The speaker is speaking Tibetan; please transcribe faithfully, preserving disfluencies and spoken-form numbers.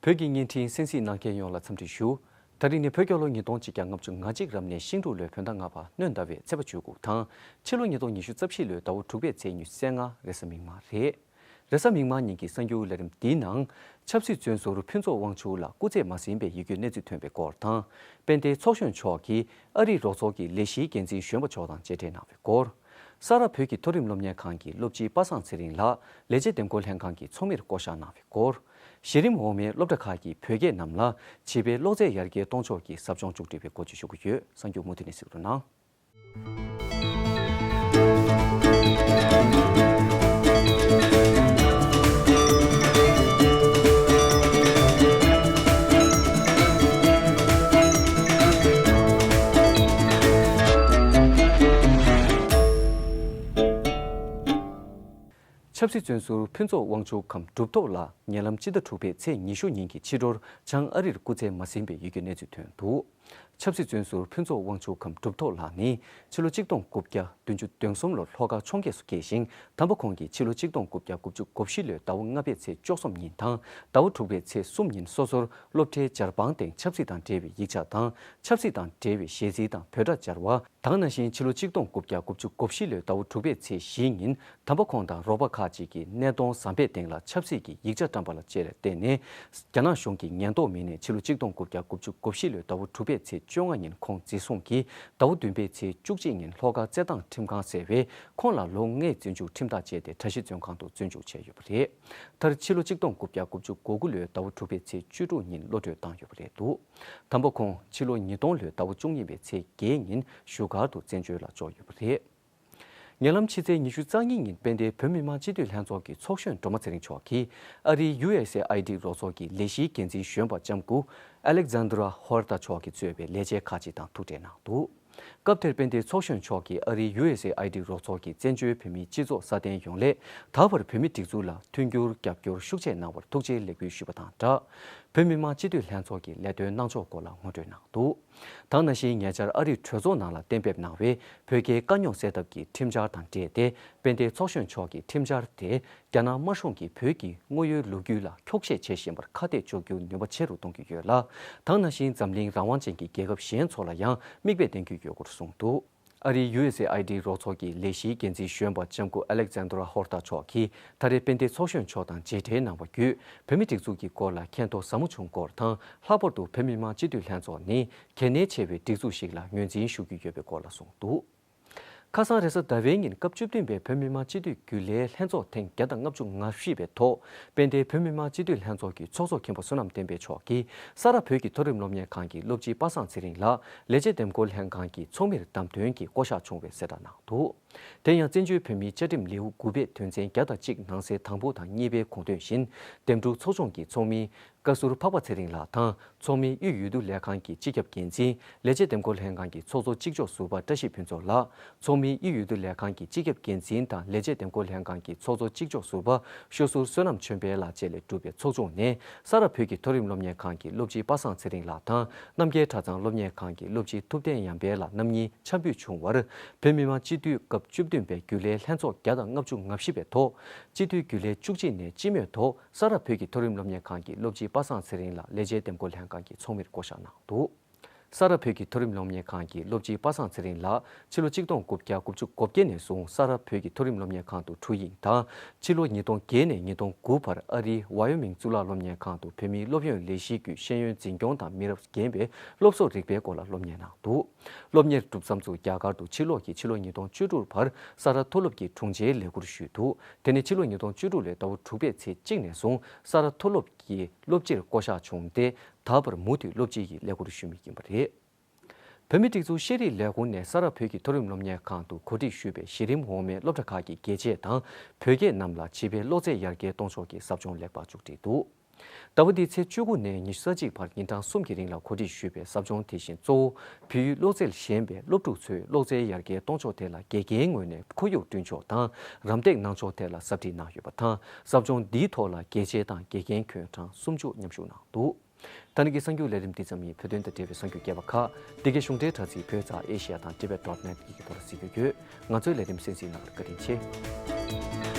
བོད་ཀྱི་བརྙན་འཕྲིན་གསན་གཟིགས་གནང་མཁན་ཡོངས་ལ་འཚམས་འདྲི་ཞུ། ད་རིང་ནི་བོད་རྒྱལ་ལོ་ཉིས་སྟོང་ཆིག་བརྒྱ་ལྔ་བཅུ་ང་གཅིག་རབ་གནས་ཤིང་འབྲུག་ལོའི་བོད་ཟླ་ལྔ་པ་སྣྲོན་ཟླ་བའི་ཚེས་པ་བཅུ་དགུ་དང་། ཕྱི་ལོ་ཉིས་སྟོང་ཉི་ཤུ་རྩ་བཞི་ལོའི་ཟླ་བ་དྲུག་པའི་ཚེས་ཉི་ཤུ་རྩ་ལྔ་རེས་གཟའ་མིག་དམར་རེད། རེས་གཟའ་མིག་དམར་ཉིན་གྱི་གསར་འགྱུར་ལས་རིམ་འདིའི་ནང་། ཆབ་སྲིད་བཙོན་ཟུར་ཕུན་ཚོགས་དབང་ཕྱུག་ལ་སྐུ་ཚེ་མ་ཟིན་པའི་ཡི་གེ་གནས་ཚུལ་ཐོན་པའི་སྐོར་དང་། དཔལ་ལྡན་ཚོགས་གཞོན་མཆོག་གིས་ཨ་རིའི་རོགས་ཚོགས་ཀྱི་ལས་གཞིའི་འགན་འཛིན་གཞོན་པ་མཆོག་དང་མཇལ་འཕྲད་གནང་བའི་སྐོར། ས་རཱ་བོད་ཀྱི་མཐོ་རིམ་སློབ་གཉེར་ཁང་གི་སློབ་སྤྱི་པ་སངས་ཚེ་རིང་ལགས་ལས་བྱེད་འདེམས་བསྐོ་ལྷན་ཁང་གི་ཚོགས་མིར་བསྐོ་གཞག་གནང་བའི་སྐོར། གཞི་རིམ་འོག་མའི་སློབ་གྲྭ་ཁག་གི་བོད་སྐད་རྣམས་ལ་བྱིས་པའི་ཀློག་རྩལ་ཡར་རྒྱས་གཏོང་ཕྱོགས་ཀྱི་ཟབ་སྦྱོང་མཇུག་སྒྲིལ་བའི་སྐོར་བཅས་ཞུ་གི་ཡོད། གསར་འགྱུར་མུ་མཐུད་ནས་གཟིགས་རོགས་གནང་། ཆབ་སྲིད་བཙོན་ཟུར་ཕུན་ཚོགས་དབང་ཕྱུག་གམ་གྲུབ་ཐོབ་ལགས་ཉེ་ལམ་སྤྱི་ཟླ་དྲུག་པའི་ཚེས་ཉི་ཤུ་ཉིན་གྱི་ཕྱི་དྲོར་བྱང་ཨ་རིར་སྐུ་ཚེ་མ་ཟིན་པའི་ཡི་གེ་གནས་ཚུལ་ཐོན་འདུག་ཆབ་སྲིད་བཙོན་ཟུར་ཕུན་ཚོགས་དབང་ཕྱུག་གམ་གྲུབ་ཐོབ་ལགས་ནི་ཕྱི་ལོ་གཅིག་སྟོང་དགུ་བརྒྱ་བདུན་ཅུ་དོན་གསུམ་ལོར་ལྷོ་ཁ་ཁྲོམ་རྒྱལ་སུ་སྐྱེས་ཤིང་། དམ་པ་ཁོང་གིས་ཕྱི་ལོ་གཅིག་སྟོང་དགུ་བརྒྱ་དགུ་བཅུ་གོ་བཞི་ལོའི་ཟླ་བ་ལྔ་པའི་ཚེས་བཅུ་གསུམ་ཉིན་དང་ཟླ་བ་དྲུག་པའི་ཚེས་གསུམ་ཉིན་སོ་སོར་སློབ་གྲྭའི་སྦྱར་དཔང་སྟེང་ཆབ་སྲིད་དང་འབྲེལ་བའི་ཡིག་ཆ་དང་ཆབ་སྲིད་དང་འབྲེལ་བའི་གཞས་ཚིག་དང་བོད་སྒྲ་སྦྱར་བ། དེ་ནང་བཞིན་ཕྱི་ལོ་གཅིག་སྟོང་དགུ་བརྒྱ་དགུ་བཅུ་གོ་བཞི་ལོའི་ཟླ་བ་དྲུག་པའི་ཚེས་བཞི་ཉིན་དམ་པ་ཁོང་དང་རོགས་པ་ཁག་ཅིག་གིས་གནས་སྟངས་བཟང་པོའི་སྟེང་ལ་ཆབ་སྲིད་ཀྱི་ཡིག་ཆ་བཀྲམ་པ་ལ་བཅས་ལ་བརྟེན་ནས། རྒྱ་ནག་གཞུང་གི་ཉེན་རྟོག་མི་སྣས་ཕྱི་ལོ་གཅིག་སྟོང་དགུ་བརྒྱ་དགུ་བཅུ་གོ་བཞི་ལོའི་ཟླ་བ་དྲུག་པའི་ཚེས་བཅོ་ལྔ་ཉིན་ཁོང་འཛིན་བཟུང་གིས་ཟླ་བ་བདུན་པའི་ཚེས་བཅུ་གཅིག་ཉིན་ལྷོ་ཁ་རྩེད་ཐང་ཁྲིམས་ཁང་ཟེར་བས་ཁོང་ལ་ལོ་ལྔའི་བཙོན་འཇུག་ཁྲིམས་ཐག་བཅད་དེ་གྲྭ་བཞི་བཙོན་ཁང་དུ་བཙོན་འཇུག་བྱས་ཡོད་པ་རེད། མཐར་ཕྱི་ལོ་གཅིག་སྟོང་དགུ་བརྒྱ་དགུ་བཅུ་གོ་དགུ་ལོའི་ཟླ་བ་དྲུག་པའི་ཚེས་བཅུ་དྲུག་ཉིན་གློད་གྲོལ་བཏང་ཡོད་པ་རེད་འདུག་དམ་པ་ཁོང་ཕྱི་ལོ་ཉིས་སྟོང་ལོའི་ཟླ་བ་བཅུ་གཉིས་པའི་ཚེས་བརྒྱད་ཉིན་བཞུགས་སྒར་དུ་བཙན་བྱོལ་ལ་འབྱོར་ཡོད་པ་རེད། ཉེ་ལམ་ཕྱི་ཚེས་ཉི་ཤུ་རྩ་གཉིས་ཉིན་དཔལ་ལྡན་བོད་མི་མང་སྤྱི་འཐུས་ལྷན་ཚོགས་ཀྱི་ཚོགས་གཞོན་སྒྲོལ་མ་ཚེ་རིང་མཆོག་གིས་ཨ་རིའི་ཡུ་ཨེས་ཨེ་ཨའི་ཌི་རོགས་ཚོགས་ཀྱི་ལས་གཞིའི་འགན་འཛིན་གཞོན་པ་ལྕམ་སྐུ་ཨ་ལེག་ཛན་དྲ་ཧོར་ཏ་མཆོག་གིས་གཙོས་པའི་ལས་བྱེད་ཁག་ཅིག་དང་ཐུག་འཕྲད་གནང་འདུག་སྐབས་དེར་དཔལ་ལྡན་ཚོགས་གཞོན་མཆོག་གིས་ཨ་རིའི་ཡུ་ཨེས་ཨེ་ཨའི་ཌི་རོགས་ཚོགས་ཀྱི་བཙན་བྱོལ་བོད་མིའི་སྤྱི་ཚོགས་སྲ་བརྟན་ཡོང་སླད་ད་བར་བོད་མིའི་སྒྲིག་འཛུགས་ལ་མཐུན་འགྱུར་རྒྱབ་སྐྱོར་ཤུགས་ཆེ་གནང་བར་ཐུགས་རྗེ་ལེགས་འབུལ་ཞུས་པ་དང་སྦྲགས། བོད་མི་མང་སྤྱི་འཐུས་ལྷན་ཚོགས་ཀྱི་ལས་དོན་གནང་ཕྱོགས་སྐོར་ལ་ངོ་སྤྲོད་གནང་འདུག་དེ་ནང་བཞིན་ཉེ་ཆར་ཨ་རིའི་གྲོས་ཚོགས་ནང་ལ་གཏན་འབེབས་གནང་བའི་བོད་རྒྱའི་དཀའ་རྙོག་སེལ་ཐབས་ཀྱི་ཁྲིམས་འཆར་དང་འབྲེལ་ཏེ་དཔལ་ལྡན་ཚོགས་གཞོན་མཆོག་གིས་ཁྲིམས་འཆར་དེ་རྒྱ་ནག་དམར་གཞུང་གིས་བོད་ཀྱི་དངོས་ཡོད་ལོ་རྒྱུས་ལ་འཁྱོག་བཤད་བྱེད་བཞིན་པར་ཁ་གཏད་གཅོག་རྒྱུའི་ནུས་པ་ཆེ་རུ་གཏོང་རྒྱུ་ཡོད་ལ། དེ་ནང་བཞིན་འཛམ་གླིང་རང་དབང་ཅན་གྱི་རྒྱལ་ཁབ་གཞན་ཚོ་ལ་ཡང་མིག་དཔེ་བསྟན་རྒྱུ་ཡོད་སྐོར་གསུངས་འདུག་ཨ་རིའི་ཡུ་ཨེས་ཨེ་ཨའི་ཌི་རོགས་ཚོགས་ཀྱི་ལས་གཞིའི་འགན་འཛིན་གཞོན་པ་ལྕམ་སྐུ་ཨ་ལེག་ཛན་དྲ་ཧོར་ཏ་མཆོག་གིས་ད་རེས་དཔལ་ལྡན་ཚོགས་གཞོན་མཆོག་དང་མཇལ་འཕྲད་གནང་བ་བརྒྱུད་བོད་མིའི་སྒྲིག་འཛུགས་ཀྱི་སྐོར་ལ་མཁྱེན་རྟོགས་ཟབ་མོ་བྱུང་སྐོར་དང་། ལྷག་པར་དུ་བོད་མི་མང་སྤྱི་འཐུས་ལྷན་ཚོགས་ནི་གལ་གནད་ཆེ་བའི་སྒྲིག་འཛུགས་ཤིག་ལ་ངོས་འཛིན་ཞུ་རྒྱུ་ཡོད་པའི་སྐོར་ལ་གསུངས་འདུག་ཁ་སང་རེས་གཟའ་ཟླ་བའི་ཉིན་སྐབས་བཅུ་བདུན་པའི་བོད་མི་མང་སྤྱི་འཐུས་རྒྱུན་ལས་ལྷན་ཚོགས་ཐེངས་བརྒྱ་དང་ལྔ་བཅུ་ང་བཞི་པའི་ཐོག་དཔལ་ལྡན་བོད་མི་མང་སྤྱི་འཐུས་ལྷན་ཚོགས་ཀྱི་ཚོགས་གཙོ་མཁན་པོ་བསོད་ནམས་བསྟན་འཕེལ་མཆོག་གིས་ས་རཱ་བོད་ཀྱི་མཐོ་རིམ་སློབ་གཉེར་ཁང་གི་སློབ་སྤྱི་པ་སངས་ཚེ་རིང་ལགས་ལས་བྱེད་འདེམས་བསྐོ་ལྷན་ཁང་གི་ཚོགས་མིར་བདམས་ཐོན་གྱིས་བསྐོ་གཞག་བྱུང་བའི་གསལ་བསྒྲགས་གནང་འདུག་དེ་ཡང་བཙན་བྱོལ་བོད་མིའི་བཅའ་ཁྲིམས་ལེའུ་དགུ་པའི་དོན་ཚན་བརྒྱ་དང་གཅིག་ནང་གསེས་དང་པོ་དང་གཉིས་པའི་དགོངས་དོན་བཞིན། འདེམས་སྒྲུག་ཚོགས་ཆུང་གི་ཚོགས་མི་བཀའ་ཟུར་འཕགས་པ་ཚེ་རིང་ལགས་དང་། ཚོགས་མི་དབུས་འོས་བསྡུ་ལས་ཁང་གི་སྤྱི་ཁྱབ་འགན་འཛིན། ལས་བྱེད་འདེམས་བསྐོ་ལྷན་ཁང་གི་ཚོགས་གཙོ་གཅིག་ལྕོགས་ཟུར་པ་བཀྲ་ཤིས་ཕུན་ཚོགས་ལགས། ཚོགས་མི་དབུས་འོས་བསྡུ་ལས་ཁང་གི་སྤྱི་ཁྱབ་འགན་འཛིན་དང་ལས་བྱེད་འདེམས་བསྐོ་ལྷན་ཁང་གི་ཚོགས་གཙོ་གཅིག་ལྕོགས་ཟུར་པ་ཤོ་ཟུར་བསོད་ནམས་ཆོས་འཕེལ་ལགས་བཅས་ལས་གྲུབ་པའི་ཚོགས་ཆུང་ནས། ས་རཱ་བོད་ཀྱི་མཐོ་རིམ་སློབ་གཉེར་ཁང་གི་སློབ་སྤྱི་པ་སངས་ཚེ་རིང་ལགས་དང་། རྣམ་རྒྱལ་གྲྭ་ཚང་སློབ་གཉེར་ཁང་གི་སློབ་སྤྱི་ཐུབ་བསྟན་ཡར་འཕེལ་ལགས་རྣམ་གཉིས་འཆམ་འབུལ་བྱུང་བར། བོད་མི་མང་སྤྱི་འཐུས་སྐབས་བཅུ་བདུན་པའི་རྒྱུན་ལས་ལྷན་ཚོགས་བརྒྱ་དང་ལྔ་བཅུ་ང་བཞི་པའི་ཐོག་སྤྱི་འཐུས་རྒྱུན་ལས་བཅུ་གཅིག་ནས་སྤྱི་མོས་ཐོག་ས་རཱ་བོད་ཀྱི་མཐོ་རིམ་སློབ་གཉེར་ཁང་གི་སློབ་སྤྱི་པ་སངས་ཚེ་རིང་ལགས་ལས་བྱེད་འདེམས་བསྐོ་ལྷན་ཁང་གི་ཚོགས་མིར་བསྐོ་གཞག་གནང་འདུག་ས་རཱ་བོད་ཀྱི་མཐོ་རིམ་སློབ་གཉེར་ཁང་གི་སློབ་སྤྱི་པ་སངས་ཚེ་རིང་ལགས་ཕྱི་ལོ་གཅིག་སྟོང་དགུ་བརྒྱ་དགུ་བཅུ་གོ་བརྒྱད་ནས་བཟུང་ས་རཱ་བོད་ཀྱི་མཐོ་རིམ་སློབ་གཉེར་ཁང་དུ་དྲུང་ཡིག་དང་། ཕྱི་ལོ་ཉིས་སྟོང་བརྒྱད་ནས་ཉིས་སྟོང་དགུ་བར་ཨ་རིའི་ཝ་ཡོ་མིང་གཙུག་ལག་སློབ་གཉེར་ཁང་དུ་བོད་མིའི་སློབ་ཡོན་ལས་གཞི་བརྒྱུད་ཤེས་ཡོན་འཛིན་སྐྱོང་དང་མི་རབས་རྒན་པའི་སློབ་གསོ་རིག་པའི་སྐོར་ལ་སློབ་གཉེར་གནང་འདུག་སློབ་གཉེར་གྲུབ་མཚམས་སུ་རྒྱ་གར་དུ་ཕྱིར་ལོག་གིས་ཕྱི་ལོ་ཉིས་སྟོང་བཅུ་དྲུག་བར་ས་རཱ་མཐོ་སློབ་ཀྱི་དྲུང་ཆེའི་ལས་ཁུར་ཞུས་འདུག་དེ་ནས་ཕྱི་ལོ་ཉིས་སྟོང་བཅུ་དྲུག་ལོའི་ཟླ་བ་དྲུག་པའི་ཚེས་གཅིག་ནས་བཟུང་ས་རཱ་མཐོ་སློབ་ཀྱི་སློབ་སྤྱིར་བསྐོ་གཞག་བྱུང་སྟེ། ད་བར་མུ་མཐུད་སློབ་སྤྱི་ཡི་ལས་ཁུར་ཞུ་མུས་ཡིན་པ་རེད། བོད་མིའི་སྒྲིག་འཛུགས་ཤེས་རིག་ལས་ཁུངས་ནས་ས་རཱ་བོད་ཀྱི་མཐོ་རིམ་སློབ་གཉེར་ཁང་དུ་གོ་སྒྲིག་ཞུས་པའི་གཞི་རིམ་འོག་མའི་སློབ་གྲྭ་ཁག་གི་རྒྱལ་གཅེས་དང་བོད་སྐད་རྣམས་ལ་བྱིས་པའི་ཀློག་རྩལ་ཡར་རྒྱས་གཏོང་ཕྱོགས་ཀྱི་ཟབ་སྦྱོང་ལེགས་པར་མཇུག་སྒྲིལ་འདུག་ཟླ་བ་འདིའི་ཚེས་བཅུ་དགུ་ནས་ཉི་ཤུ་རྩ་གཅིག་བར་ཉིན་གྲངས་གསུམ་གྱི་རིང་ལ་གོ་སྒྲིག་ཞུས་པའི་ཟབ་སྦྱོང་དེ་བཞིན་གཙོ་བོ་བོད་ཡིག་ཀློག་རྩལ་ཞན་པའི་སློབ་ཕྲུག་ཚོའི་ཀློག་རྩལ་ཡར་རྒྱས་གཏོང་ཕྱོགས་ཐད་ལ་དགེ་རྒན་ངོས་ནས་ཁོར་ཡུག་བསྐྲུན་ཕྱོགས་དང་རམ་འདེགས་གནང་ཕྱོགས་ཐད་ལ་ཟབ་ཁྲིད་གནང་ཡོད་པ་དང་། ཟབ་སྦྱོང་འདིའི་ཐོག་ལ་རྒྱལ་གཅེས་དང་དགེ་རྒན་ཁྱོན་གྲངས་སུམ་ཅུ་མཉམ་ཞུགས་གནང་འདུག་ད་ནི་གི་གསར་འགྱུར་ལས་རིམ་འདི་ཙམ་ཡིན། བོད་དོན་དང་འབྲེལ་བའི་གསར་འགྱུར་རྒྱས་པ་ཁག་འདི་གའི་གཞུང་འབྲེལ་དྲ་ཚིགས་བོད་རྩ་ཨེ་ཤི་ཡ་དང་ཊི་བེཊ་ཌོཊ་ནེཊ་ཡི་གི་ཐོག་ལ་གཟིགས་རྒྱུ་ཡོད། ང་ཚོའི་ལས་རིམ་གསན་གཟིགས་གནང་བར་བཀའ་དྲིན་ཆེ།